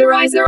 Posterizer.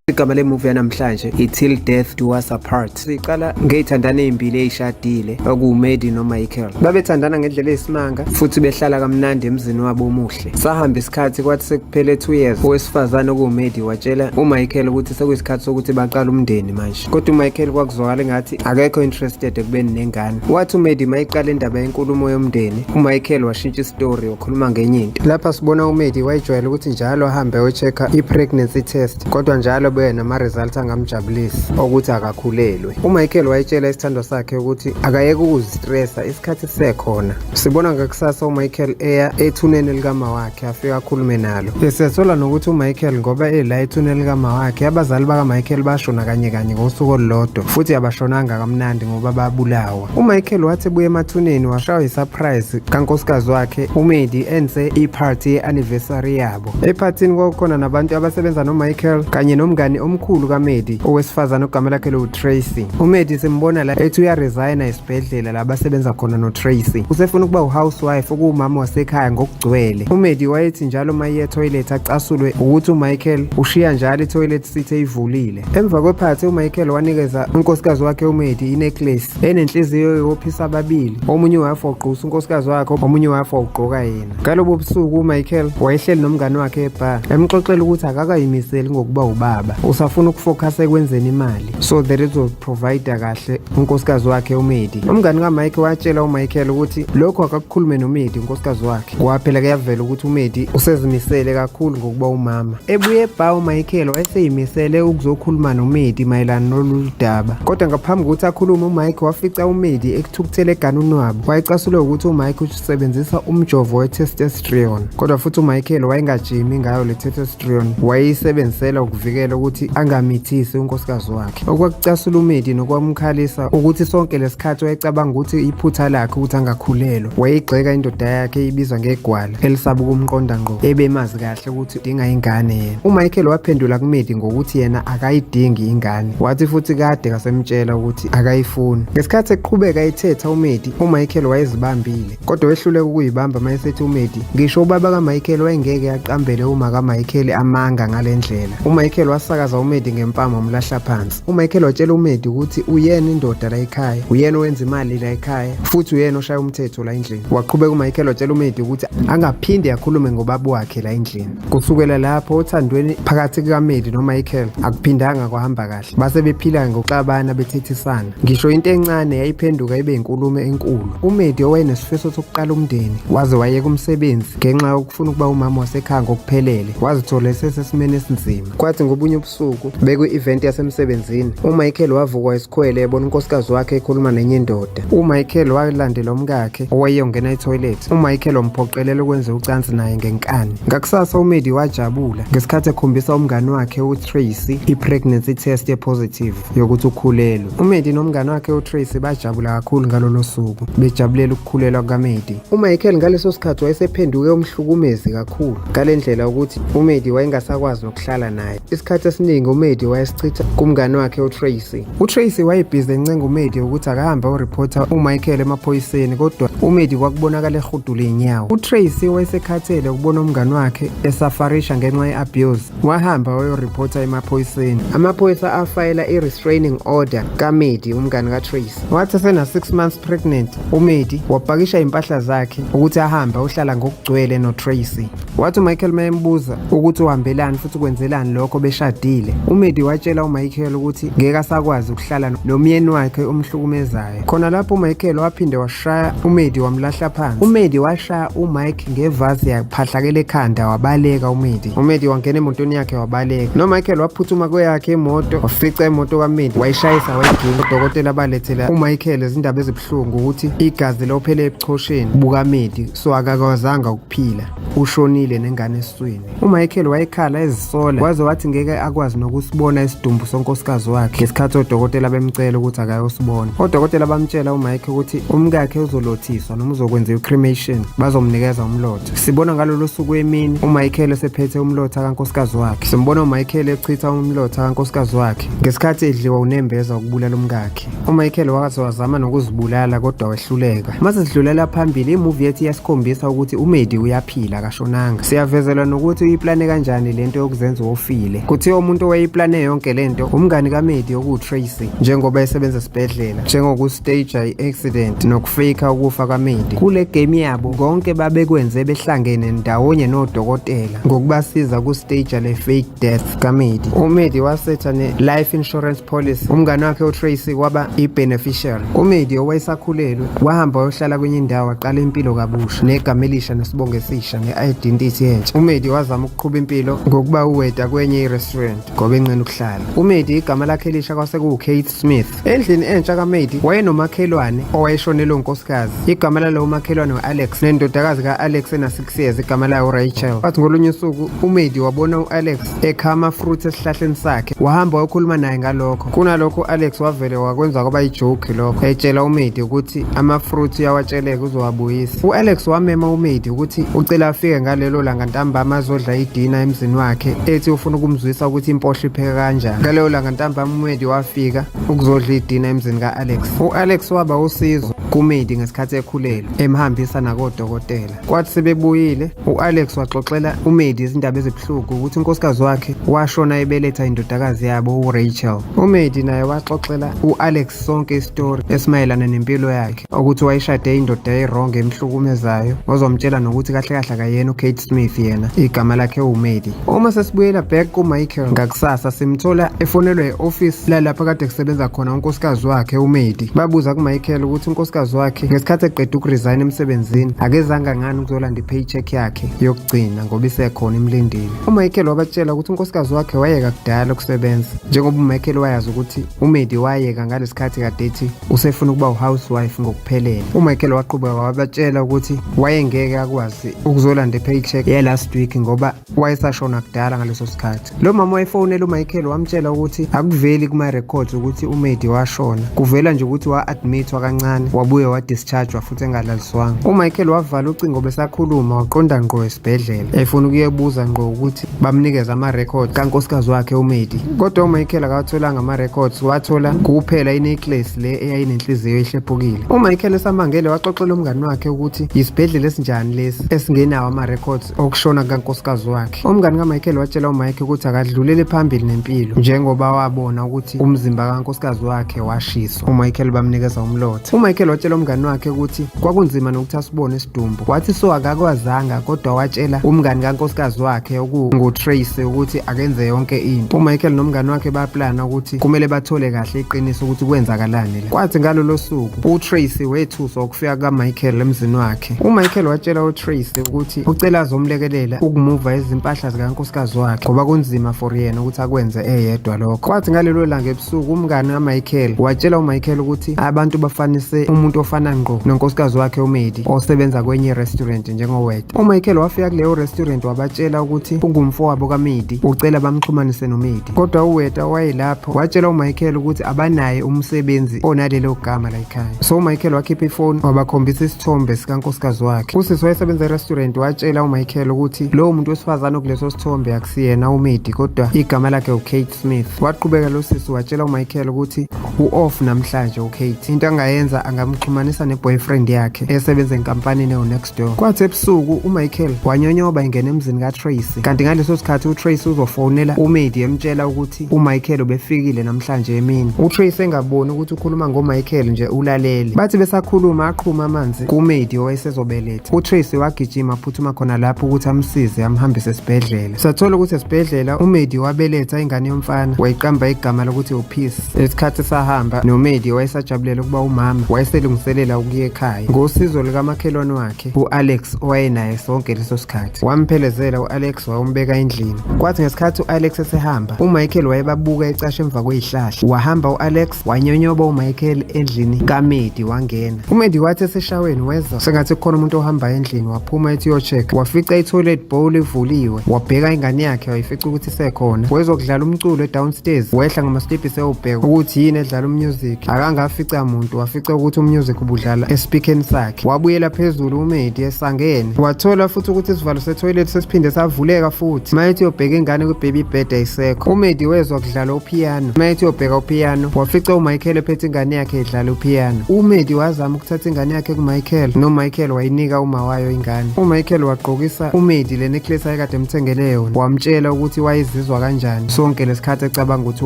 Igama le-movie yanamhlanje i-Till Death Do Us Apart. Siqala ngey'thandana ey'mbili ey'shadile okuwuMaddie noMichael. Babethandana ngendlela eyisimanga futhi behlala kamnandi emzini wabo omuhle. Sahamba isikhathi, kwathi sekuphele 2 years, owesifazane okuwuMaddie watshela uMichael ukuthi sekuyisikhathi sokuthi baqale umndeni manje. Kodwa uMichael kwakuzwakala engathi akekho interested ekubeni nengane. Wathi uMaddie mayiqala indaba yenkulumo yomndeni, uMichael washintsha isitori, wakhuluma ngenye into. Lapha sibona uMaddie wayejwayele ukuthi njalo ahambe ayo-check-a i-pregnancy test, kodwa njalo buye nama-results angamjabulisi okuthi akakhulelwe. UMichael wayetshela isithandwa sakhe ukuthi akayeke ukuzistressa, isikhathi sisekhona. Sibona ngakusasa uMichael eya ethuneni likama wakhe, afike akhulume nalo. Siyathola nokuthi uMichael, ngoba ela ethuneni likama wakhe, abazali bakaMichael bashona kanye kanye ngosuku olulodwa, futhi abashonanga kamnandi ngoba babulawa. UMichael wathi ebuya emathuneni washaywa i-surprise kankosikazi wakhe uMaddie enze i-party ye-anniversary yabo. Ephathini kwakukhona nabantu abasebenza noMichael kanye nomngani omkhulu kaMaddie, owesifazane ogama lakhe liwu-Tracy. UMaddie simbona la ethi uyaresigna esibhedlela la abasebenza khona noTracy. Usefuna ukuba u-housewife, okuwumama wasekhaya ngokugcwele. UMaddie wayethi njalo uma iye etoilet acasulwe ukuthi uMichael ushiya njalo i-toilet seat eyivulile. Emva kwephathi uMichael wanikeza unkosikazi wakhe uMaddie i-necklace enenhliziyo yophisa ababili. Omunye uhafu wawugqokisa unkosikazi wakhe, omunye uhafu wawugqoka yena. Ngalobo busuku uMichael wayehleli nomngane wakhe e-bar, emxoxela ukuthi akakayimiseli ngokuba ubaba, usafuna ukufokhasa ekwenzeni imali so that izoprovide kahle unkosikazi wakhe uMaddie. Umngane kaMike watshela uMichael ukuthi lokho akakukhulume noMaddie, unkosikazi wakhe. Kwaphela kuyavela ukuthi uMaddie usezimisele kakhulu ngokuba umama. Ebuye e-bar uMichael wayeseyimisele ukuzokhuluma noMaddie mayelana nololu daba, kodwa ngaphambi kokuthi akhulume uMike wafica uMaddie ekuthukuthele egana unwabu. Wayecasulwe ukuthi uMike usebenzisa umjovo we-testosterone, kodwa futhi uMichael wayengajimi ngayo le testosterone, wayeyisebenzisela ukuvikela ukuthi angamithisi unkosikazi wakhe. Okwakucasula uMaddie nokwamkhalisa ukuthi sonke lesikhathi wayecabanga ukuthi iphutha lakhe ukuthi angakhulelwa. Wayeyigxeka indoda yakhe eyibizwa ngegwala elisaba ukumqonda ngqo, ebemazi kahle ukuthi udinga ingane yena. UMichael waphendula kuMaddie ngokuthi yena akayidingi ingane, wathi futhi kade kasemtshela ukuthi akayifuni. Ngesikhathi eqhubeka ethetha uMaddie, uMichael wayezibambile, kodwa wehluleka ukuyibamba uma esethi uMaddie ngisho ubaba kaMichael wayengeke aqambele uma kaMichael amanga ngale ndlela. UMichael wasakaza uMaddie ngempama, wamlahla phansi. UMichael watshela uMaddie ukuthi uyena indoda la ekhaya, uyena owenza imali la ekhaya, futhi uyena oshaya umthetho la endlini. Waqhubeka uMichael watshela uMaddie ukuthi angaphinde akhulume ngobaba wakhe la endlini. Kusukela lapho othandweni phakathi kukaMaddie noMichael akuphindanga kwahamba kahle. Base bephila ngokuxabana, bethethisana. Ngisho into encane yayiphenduka ibe inkulumo enkulu. UMaddie owayenesifiso sokuqala umndeni waze wayeka umsebenzi ngenxa yokufuna ukuba umama wasekhaya ngokuphelele, wazithola esesesimeni esinzima. Kwathi ngobunye ubusuku bekwi-event yasemsebenzini, uMichael wavukwa isikhwele ebona unkosikazi wakhe ekhuluma nenye indoda. UMichael walandela umkakhe owayeyongena etoilet. UMichael wamphoqelela ukwenza ucansi naye ngenkani. Ngakusasa uMaddie wajabula ngesikhathi ekhombisa umngani wakhe uTracy i-pregnancy test e-positive yokuthi ukhulelwe. UMaddie nomngani wakhe uTracy bajabula kakhulu ngalolo suku, bejabulela ukukhulelwa kukaMaddie. UMichael ngaleso sikhathi wayesephenduke umhlukumezi kakhulu, ngale ndlela ukuthi uMaddie wayengasakwazi nokuhlala naye. Isikhathi esiningi uMaddie wayesichitha kumngani wakhe uTracy. UTracy wayebhizi encenga uMaddie ukuthi akahambe ayoreporta uMichael emaphoyiseni, kodwa uMaddie kwakubonakala ehudula iy'nyawo. UTracy wayesekhathele ukubona umngani wakhe esafarisha ngenxa ye-abuse, wahamba wayoreporta emaphoyiseni. Amaphoyisa afayela i-restraining order kaMaddie, umngani kaTracy. Wathi esena-6 months pregnant, uMaddie wapakisha iy'mpahla zakhe ukuthi ahambe ayohlala ngokugcwele noTracy. Wathi uMichael mayembuza ukuthi uhambelani futhi kwenzelani lokho beshadile, uMaddie watshela uMichael ukuthi ngeke asakwazi ukuhlala nomyeni wakhe omhlukumezayo. Khona lapho uMichael waphinde washaya uMaddie, wamlahla phansi. UMaddie washaya uMike ngevasi, yaphahlakela ekhanda, wabaleka uMaddie. UMaddie wangena emotweni yakhe wabaleka. NoMichael waphuthuma kweyakhe imoto, wafica imoto kaMaddie, wayishayisa wayiginqa. Odokotela balethela uMichael izindaba ezibuhlungu ukuthi igazi lophele ebuchosheni bukaMaddie, so akakwazanga ukuphila, ushonile nengane esiswini. UMichael wayekhala ezisola, waze wathi ngeke. akwazi nokusibona isidumbu sonkosikazi wakhe ngesikhathi odokotela bemcela ukuthi akayosibona. Odokotela bamtshela uMike ukuthi umkakhe uzolothiswa noma uzokwenziwa i-cremation, bazomnikeza umlotha. Sibona ngalolu suku emini uMichael esephethe umlotha kankosikazi wakhe. Simbona uMichael echitha umlotha kankosikazi wakhe ngesikhathi edliwa unembeza wokubulala umkakhe. UMichael waze wazama nokuzibulala kodwa wehluleka. Mase sidlulela phambili, imuvi yethu iyasikhombisa ukuthi uMedi uyaphila, akashonanga. Siyavezelwa nokuthi uyiplane kanjani lento yokuzenza ofile. Kuthiwa umuntu owayeyiplane yonke lento umngani kaMedi okuwuTracy, njengoba esebenza esibhedlela, njengokustaja i-accident nokufeyikha ukufa kaMedi. Kule game yabo konke babekwenze behlangene ndawonye nodokotela ngokubasiza kustaja le fake death kaMedi. UMedi wasetha ne-life insurance policy. Umngane wakhe uTracy waba i-beneficiary. UMedi owayesakhulelwe wahamba wayohlala kwenye indawo, waqala impilo kabusha negama elisha nesibongo esisha ne-identity entsha. UMedi wazama ukuqhuba impilo ngokuba uweta kwenye i-restaurant ngoba enqena ukuhlala. UMedi igama lakhe elisha kwase kuwuKate Smith. Endlini entsha kaMedi wayenomakhelwane owayeshonelwe unkosikazi. Igama lalowo makhelwane u-Alex nendodakazi ka-Alex ena-6 years igama layo uRachel. Kwathi ngolunye usuku uMedi wabona u-Alex ekha ama-fruit esihlahleni sakhe, wahamba wayokhuluma naye ngalokho. Kunalokho u-Alex wavele wakwenza kwaba yijoke lokho, etshela uMedi ukuthi ama-fruit uyawatsheleka uzowabuyisa. U-Alex wamema uMedi ukuthi ucela afike ngalelo langa ntambama azodla idina emzini wakhe, ethi ufuna ukumzwisa ukuthi impohlo ipheka kanjani. Ngalelo langa ntambama uMedi wafika ukuzodla idina emzini ka-Alex. U-Alex waba usizo kuMedi ngesikhathi ekhulelwe, emhambisa nakodokotela. Kwathi sebebuyile, u-Alex waxoxela uMedi izindaba ezibuhlungu ukuthi unkosikazi wakhe washona ebeletha indodakazi yabo uRachel. UMedi naye waxoxela u-Alex sonke isitori esimayelana nempilo yakhe, ukuthi wayeshade indoda eyirongo emhlukumezayo, wazomtshela nokuthi kahle kahle akayena uKate Smith yena, igama lakhe uMedi. Uma sesibuyela back kuMichael ngakusasa, simthola efonelwe e-office lalapho kade kusebenza khona unkosikazi wakhe uMedi. Babuza kuMichael ukuthi unkosikazi wakhe ngesikhathi eqeda ukuresign emsebenzini akezanga ngani ukuzolanda i-paycheck yakhe yokugcina ngoba isekhona imlindile. UMichael wabatshela ukuthi unkosikazi wakhe wayeka kudala ukusebenza, njengoba uMichael wayazi ukuthi uMedi wayeka ngalesikhathi kade ethi usefuna ukuba u-housewife ngokuphelele. UMichael waqhubeka wabatshela ukuthi wayengeke akwazi ukuzolanda i-paycheck ye-last week ngoba wayesashona kudala ngaleso sikhathi. Lo mama wayefonela uMichael wamtshela ukuthi akuveli kuma-records ukuthi uMedi washona, kuvela nje ukuthi wa-admithwa kancane wabuye wa-dischargewa futhi engalaliswanga. UMichael wavala ucingo besakhuluma, waqonda ngqo esibhedlela efuna ukuyebuza ngqo ukuthi bamnikeze ama-records kankosikazi wakhe uMedi, kodwa uMichael akawatholanga ama-records, wathola kuphela i-necklace le eyayinenhliziyo ehlephukile. UMichael esamangele waxoxela umngani wakhe ukuthi yisibhedlela esinjani lesi esingenawo ama-records okushona kukankosikazi wakhe. Umngani kaMichael watshela uMike ukuthi akadlulele phambili nempilo njengoba wabona ukuthi umzimba kankosikazi wakhe washiswa. UMichael bamnikeza umlotha. UMichael watshela umngani wakhe ukuthi kwakunzima nokuthi asibone isidumbu. Wathi so akakwazanga, kodwa watshela umngani kankosikazi wakhe okunguTracy ukuthi akenze yonke into. UMichael nomngani wakhe baplana ukuthi kumele bathole kahle iqiniso ukuthi kwenzakalani la. Kwathi ngalolo suku uTracy wethuswa ukufika kukaMichael emzini wakhe. UMichael watshela uTracy ukuthi ucela azomlekelela ukumuva izimpahla zikankosikazi wakhe ngoba kunzima for yena ukuthi akwenze eyedwa lokho. Kwathi ngalelo langa ebusuku umngani kaMichael watshela uMichael ukuthi abantu bafanise umuntu ofana ngqo nonkosikazi wakhe uMedi osebenza kwenye restaurant njengoweta. UMichael wafika kuleyo restaurant wabatshela ukuthi ungumfowabo kaMedi, ucela bamxhumanise noMedi. Kodwa uweta wayelapho watshela uMichael ukuthi abanaye umsebenzi onalelo gama la ekhaya. So uMichael wakhipha ifoni wabakhombisa isithombe sikankosikazi wakhe. Usisi wayesebenza e-restaurant watshela uMichael ukuthi lowo muntu wesifazane okuleso sithombe akusiyena uMedi, kodwa igama lakhe uKate Smith. Waqhubeka lo sisi watshela uMichael ukuthi u-off namhlanje uKate, into angayenza angamxhumanisa ne-boyfriend yakhe esebenza enkampanini ewu-next door. Kwathi ebusuku uMichael wanyonyoba ingena emzini kaTracy, kanti ngaleso sikhathi uTracy uzofonela uMedi emtshela ukuthi uMichael ubefikile namhlanje emini. UTracy engaboni ukuthi ukhuluma ngoMichael nje ulalele. Bathi besakhuluma aqhuma amanzi kuMedi owayesezobeletha. UTracy wagijima aphuthuma khona lapho ukuthi amsize amhambise esibhedlela. Sathola ukuthi esibhedlela uMedi wabeletha ingane yomfana, wayiqamba igama lokuthi uPeace. Isikhathi sahamba noMedi wayesajabulela ukuba umama, wayesele eselungiselela ukuya ekhaya ngosizo lukamakhelwane wakhe u-Alex owayenaye sonke leso sikhathi. Wamphelezela u-Alex wayombeka endlini. Kwathi ngesikhathi u-Alex esehamba, uMichael wayebabuka ecashe emva kwezihlahla. Wahamba u-Alex wanyonyoba uMichael endlini kaMedi wangena. UMedi wathi eseshaweni wezwa sengathi kukhona umuntu ohamba endlini, waphuma ethi uyo-check. Wafica i-toilet bowl ivuliwe, wabheka ingane yakhe wayifica ukuthi isekhona. Wezwa kudlala umculo e-downstairs, wehla ngamasteps eyobheka ukuthi yini edlala umusic. Akangafica muntu, wafica ukuthi umusic ubudlala espeakerni sakhe. Wabuyela phezulu uMedi esangene, wathola futhi ukuthi isivalo setoilet sesiphinde savuleka futhi. Mayethi uyobheka ingane kwi-baby bed ayisekho. UMedi wezwa kudlala upiano. Mayethi uyobheka upiano, wafica uMichael ephethe ingane yakhe edlala upiano. UMedi wazama ukuthatha ingane yakhe kuMichael, noMichael wayinika uma wayo ingane. UMichael wagqokisa uMedi le necklace ayekade emthengele yona, wamtshela ukuthi wayezizwa kanjani sonke lesikhathi ecabanga ukuthi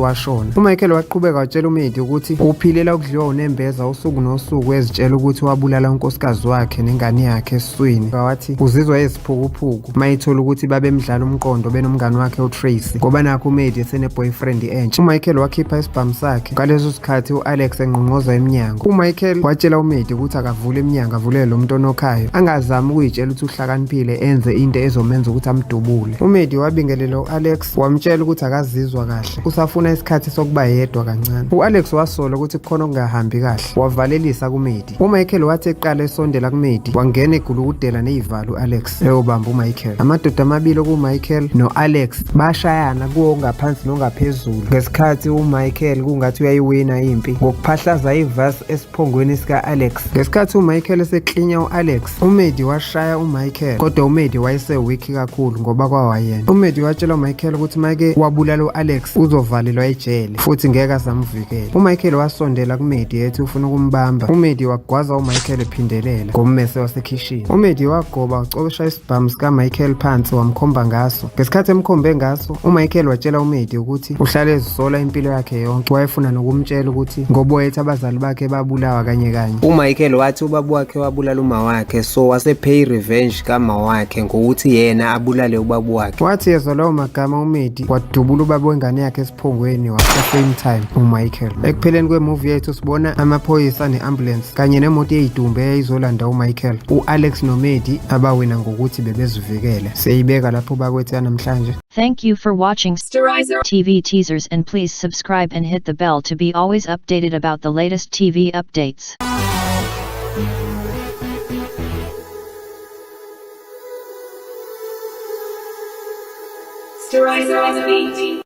washona. UMichael waqhubeka watshela uMedi ukuthi uphilela ukudliwa unembeza usuku nosuku, ezitshela ukuthi wabulala unkosikazi wakhe nengane yakhe esiswini. Wathi uzizwa eziphukuphuku mayethola ukuthi babemdlala umqondo benomngane wakhe uTracy, ngoba nakho uMedi esene-boyfriend entsha. UMichael wakhipha isibhamu sakhe ngaleso sikhathi u-Alex engqongqoza emnyango. UMichael watshela uMedi ukuthi akavule emnyango, avulele lo muntu onokhayo, angazami ukuyitshela ukuthi uhlakaniphile enze into ezomenza ukuthi amdubule. UMedi wabingelela u-Alex, wamtshela ukuthi akazizwa kahle, usafuna isikhathi sokuba yedwa kancane. U-Alex wasola ukuthi kukhona okungahambi kahle, wavalelisa kuMedi. UMichael wathi eqala esondela kuMedi, wangena egulukudela nezivalo u-Alex eyobamba uMichael. Amadoda amabili okuwuMichael no-Alex bashayana kuwo ongaphansi nongaphezulu ngesikhathi uMichael kungathi uyayiwina impi ngokuphahlaza ivasi esiphongweni sika-Alex. Ngesikhathi uMichael eseklinya u-Alex, uMedi washaya uMichael, kodwa uMedi wayese-weak kakhulu ngoba kwawayena. UMedi watshela uMichael ukuthi make wabulala u-Alex uzovalelwa ejele futhi ngeke asamvikela. UMichael wasondela kuMedi ethi ufuna ukumbamba. UMedi wagwaza uMichael ephindelela ngommese wasekhishini. UMedi wagoba wacosha isibhamu sikaMichael phansi wamkhomba ngaso. Ngesikhathi emkhombe ngaso, uMichael watshela uMedi ukuthi uhlale ezisola impilo yakhe yonke. Wayefuna nokumtshela ukuthi ngoba wayethi abazali bakhe babulawa kanye kanye. UMichael wathi ubaba wakhe wabulala uma wakhe, so wase-pay revenge kama wakhe ngokuthi yena abulale ubaba wakhe. Wathi yezwa lawo magama uMedi wadubula ubaba wengane yakhe esiphongweni wafa same time uMichael. Ekupheleni kwemovie yethu sibona amaphoyisa ne-ambulance kanye nemoto eyidumbe eyayizolanda uMichael. U-Alex noMedi abawina ngokuthi bebezivikela. Siyibeka lapho bakwethu namhlanje. Thank you for watching Sterizer TV Teasers and please subscribe and hit the bell to be always updated about the latest TV updates. Sterizer on the beat.